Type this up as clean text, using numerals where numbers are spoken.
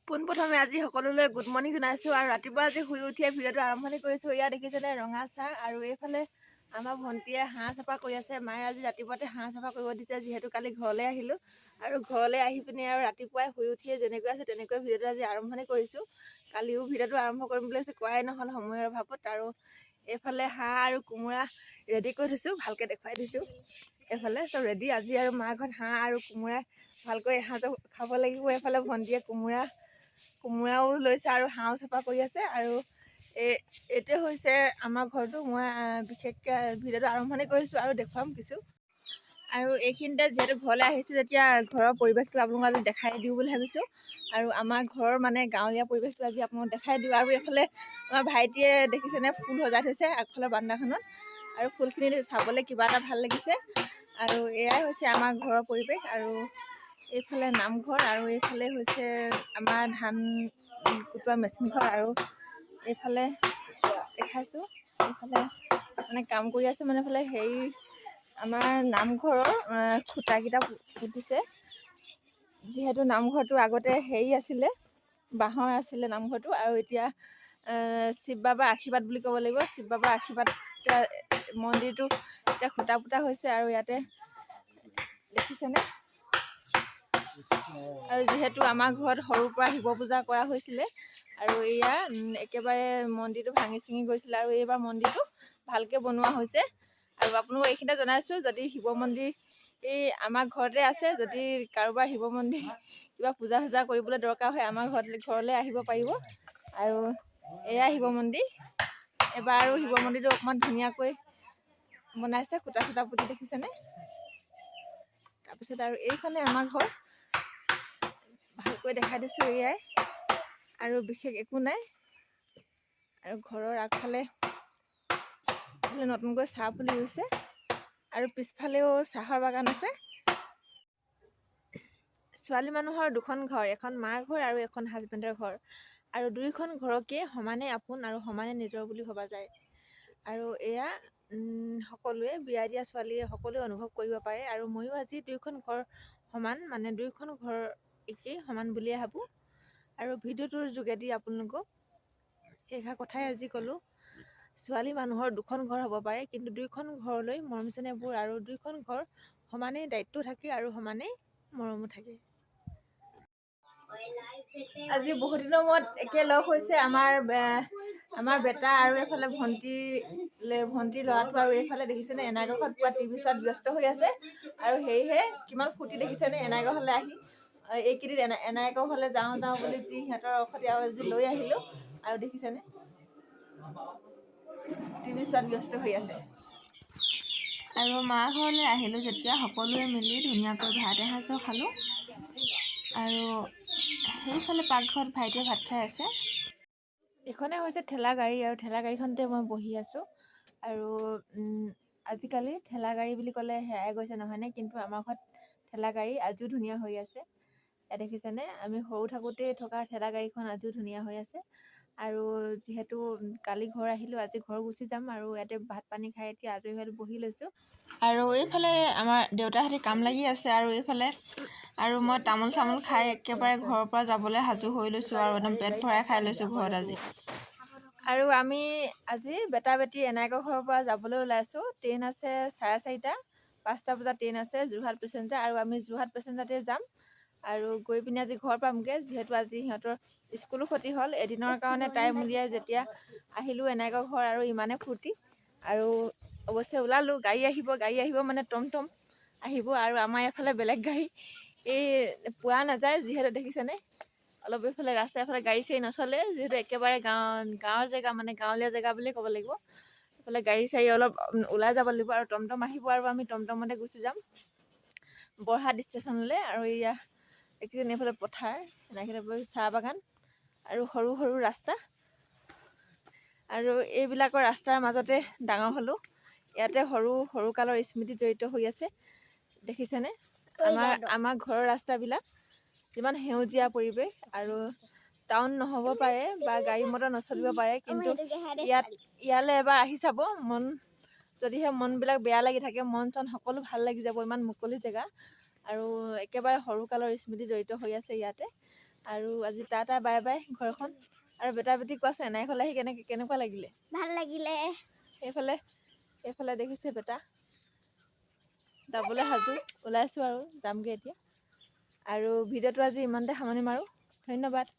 পোনপ্ৰথমে আজি সকলোলৈ গুড মৰ্ণিং জনাইছোঁ আৰু ৰাতিপুৱা আজি শুই উঠিয়ে ভিডিঅ'টো আৰম্ভণি কৰিছোঁ। ইয়াত দেখিছেনে ৰঙা চাহ আৰু এইফালে আমাৰ ভণ্টিয়ে হাঁহ চাফা কৰি আছে। মায়ে আজি ৰাতিপুৱাতে হাঁহ চাফা কৰিব দিছে, যিহেতু কালি ঘৰলৈ আহিলোঁ আৰু ঘৰলৈ আহি পিনি আৰু ৰাতিপুৱাই শুই উঠিয়ে যেনেকৈ আছোঁ তেনেকৈ ভিডিঅ'টো আজি আৰম্ভণি কৰিছোঁ। কালিও ভিডিঅ'টো আৰম্ভ কৰিম বুলি ভাবিছোঁ, কৰাই নহ'ল সময়ৰ অভাৱত। আৰু এইফালে হাঁহ আৰু কোমোৰা ৰেডি কৰি থৈছোঁ, ভালকৈ দেখুৱাই দিছোঁ। এইফালে চব ৰেডি আজি আৰু মা ঘৰত হাঁহ আৰু কোমোৰা ভালকৈ এসাঁজ খাব লাগিব। এইফালে ভণ্টিয়ে কোমোৰাও লৈছে আৰু হাঁহো চাফা কৰি আছে। আৰু এইটোৱে হৈছে আমাৰ ঘৰটো। মই বিশেষকৈ ভিডিঅ'টো আৰম্ভণি কৰিছোঁ আৰু দেখুৱাম কিছু। আৰু এইখিনিতে যিহেতু ঘৰলৈ আহিছোঁ, যেতিয়া ঘৰৰ পৰিৱেশটো আপোনালোকক আজি দেখাই দিওঁ বুলি ভাবিছোঁ। আৰু আমাৰ ঘৰৰ মানে গাঁৱলীয়া পৰিৱেশটো আজি আপোনালোকক দেখাই দিওঁ। আৰু এইফালে আমাৰ ভাইটিয়ে দেখিছেনে ফুল সজাই থৈছে আগফালৰ বান্দাখনত আৰু ফুলখিনি চাবলৈ কিবা এটা ভাল লাগিছে। আৰু এয়াই হৈছে আমাৰ ঘৰৰ পৰিৱেশ। আৰু এইফালে নামঘৰ আৰু এইফালে হৈছে আমাৰ ধান কুটোৱা মেচিন ঘৰ। আৰু এইফালে দেখাইছোঁ, এইফালে মানে কাম কৰি আছে, মানে এইফালে হেৰি আমাৰ নামঘৰৰ খুঁটাকেইটা পুতিছে। যিহেতু নামঘৰটো আগতে হেৰি আছিলে, বাঁহৰ আছিলে নামঘৰটো। আৰু এতিয়া শিৱ বাবাৰ আশীৰ্বাদ বুলি ক'ব লাগিব, শিৱ বাবাৰ আশীৰ্বাদ এতিয়া মন্দিৰটো এতিয়া খুঁটা পোতা হৈছে। আৰু ইয়াতে দেখিছেনে? আৰু যিহেতু আমাৰ ঘৰত সৰুৰ পৰা শিৱ পূজা কৰা হৈছিলে আৰু এয়া একেবাৰে মন্দিৰটো ভাঙি চিঙি গৈছিলে আৰু এইবাৰ মন্দিৰটো ভালকৈ বনোৱা হৈছে। আৰু আপোনালোকক এইখিনিতে জনাইছোঁ, যদি শিৱ মন্দিৰ এই আমাৰ ঘৰতে আছে, যদি কাৰোবাৰ শিৱ মন্দিৰ কিবা পূজা চূজা কৰিবলৈ দৰকাৰ হয়, আমাৰ ঘৰলৈ আহিব পাৰিব। আৰু এয়া শিৱ মন্দিৰ। এবাৰ আৰু শিৱ মন্দিৰটো অকণমান ধুনীয়াকৈ বনাইছে, খুঁটা চুটা পুতি, দেখিছেনে? তাৰপিছত আৰু এইখনে আমাৰ ঘৰ, ভালকৈ দেখাই দিছোঁ। এয়াই আৰু বিশেষ একো নাই। আৰু ঘৰৰ আগফালে এইফালে নতুনকৈ চাহ পুলি ৰুইছে আৰু পিছফালেও চাহৰ বাগান আছে। ছোৱালী মানুহৰ দুখন ঘৰ, এখন মা ঘৰ আৰু এখন হাজবেণ্ডৰ ঘৰ। আৰু দুয়োখন ঘৰকে সমানে আপোন আৰু সমানে নিজৰ বুলি ভবা যায়। আৰু এয়া সকলোৱে বিয়া দিয়া ছোৱালীয়ে সকলোৱে অনুভৱ কৰিব পাৰে। আৰু ময়ো আজি দুয়োখন ঘৰ সমান, মানে দুয়োখন ঘৰ একেই সমান বুলিয়ে ভাবোঁ। আৰু ভিডিঅ'টোৰ যোগেদি আপোনালোকক এইষাৰ কথাই আজি ক'লোঁ, ছোৱালী মানুহৰ দুখন ঘৰ হ'ব পাৰে, কিন্তু দুয়োখন ঘৰলৈ মৰম চেনেহবোৰ আৰু দুয়োখন ঘৰ সমানেই দায়িত্ব থাকে আৰু সমানেই মৰমো থাকে। আজি বহুত দিনৰ মূৰত একে লগ হৈছে আমাৰ বেটা আৰু এইফালে ভণ্টিৰ ল'ৰাটো। আৰু এইফালে দেখিছেনে, এনাইকৰ ঘৰত পুৰা টিভি চোৱাত ব্যস্ত হৈ আছে। আৰু সেয়েহে কিমান ফূৰ্তি, দেখিছেনে? এনাইকৰ ঘৰলৈ আহি এইকেইদিন এনাইকৰ ঘৰলৈ যাওঁ যাওঁ বুলি যি সিহঁতৰ সৈতে আৰু আজি লৈ আহিলোঁ। আৰু দেখিছেনে, টিভি চোৱাত ব্যস্ত হৈ আছে। আৰু মা ঘৰলৈ আহিলোঁ যেতিয়া সকলোৱে মিলি ধুনীয়াকৈ ভাত এসাঁজো খালোঁ। আৰু সেইফালে পাকঘৰত ভাইটিয়ে ভাত খাই আছে। এইখনে হৈছে ঠেলা গাড়ী আৰু ঠেলা গাড়ীখনতে মই বহি আছোঁ। আৰু আজিকালি ঠেলা গাড়ী বুলি ক'লে হেৰাই গৈছে, নহয়নে? কিন্তু আমাৰ ঘৰত ঠেলা গাড়ী আজিও ধুনীয়া হৈ আছে। ইয়াত দেখিছেনে, আমি সৰু থাকোঁতেই থকা ঠেলা গাড়ীখন আজিও ধুনীয়া হৈ আছে। আৰু যিহেতু কালি ঘৰ আহিলোঁ, আজি ঘৰ গুচি যাম আৰু ইয়াতে ভাত পানী খাই এতিয়া আজৰি হৈ বহি লৈছোঁ। আৰু এইফালে আমাৰ দেউতাহঁতে কাম লাগি আছে। আৰু এইফালে আৰু মই তামোল চামোল খাই একেবাৰে ঘৰৰ পৰা যাবলৈ সাজু হৈ লৈছোঁ আৰু একদম পেট ভৰাই খাই লৈছোঁ ঘৰত আজি। আৰু আমি আজি বেটা বেটি এনাইকৰ ঘৰৰ পৰা যাবলৈ ওলাইছোঁ। ট্ৰেইন আছে 4:30, 5টা বজাত ট্ৰেইন আছে যোৰহাট পেচেঞ্জাৰ। আৰু আমি যোৰহাট পেচেঞ্জাৰতে যাম আৰু গৈ পিনি আজি ঘৰ পামগৈ। যিহেতু আজি সিহঁতৰ স্কুলো ক্ষতি হ'ল এদিনৰ কাৰণে, টাইম উলিয়াই যেতিয়া আহিলোঁ এনাইকৰ ঘৰ আৰু ইমানে ফূৰ্তি। আৰু অৱশ্যে ওলালোঁ, গাড়ী আহিব, গাড়ী আহিব মানে টমটম আহিব। আৰু আমাৰ এইফালে বেলেগ গাড়ী এই পোৱা নাযায়, যিহেতু দেখিছেনে অলপ এইফালে ৰাস্তা এইফালে গাড়ী চাড়ী নচলে। যিহেতু একেবাৰে গাঁৱৰ জেগা, মানে গাঁৱলীয়া জেগা বুলিয়ে ক'ব লাগিব। এইফালে গাড়ী চাড়ী অলপ ওলাই যাব লাগিব আৰু টমটম আহিব আৰু আমি টমটমতে গুচি যাম বৰহাট ষ্টেচনলৈ। আৰু এয়া এইকেইদিন এইফালে পথাৰ, এনেকৈ চাহ বাগান আৰু সৰু সৰু ৰাস্তা। আৰু এইবিলাকৰ ৰাস্তাৰ মাজতে ডাঙৰ হ'লোঁ। ইয়াতে সৰু সৰুকালৰ স্মৃতি জড়িত হৈ আছে। দেখিছেনে আমাৰ ঘৰৰ ৰাস্তাবিলাক যিমান সেউজীয়া পৰিৱেশ। আৰু টাউন নহ'ব পাৰে বা গাড়ী মটৰ নচলিব পাৰে, কিন্তু ইয়ালৈ এবাৰ আহি চাব মন, যদিহে মনবিলাক বেয়া লাগি থাকে, মন চন সকলো ভাল লাগি যাব। ইমান মুকলি জেগা আৰু একেবাৰে সৰুকালৰ স্মৃতি জড়িত হৈ আছে ইয়াতে। আৰু আজি টাটা বাই বাই ঘৰখন। আৰু বেটা বেটি কোৱাচোন, এনাই ঘৰলৈ আহি কেনেকৈ কেনেকুৱা লাগিলে? ভাল লাগিলে। এইফালে এইফালে দেখিছে, বেটা যাবলৈ সাজু ওলাইছোঁ আৰু যামগৈ এতিয়া। আৰু ভিডিঅ'টো আজি ইমানতে সামৰণি মাৰোঁ। ধন্যবাদ।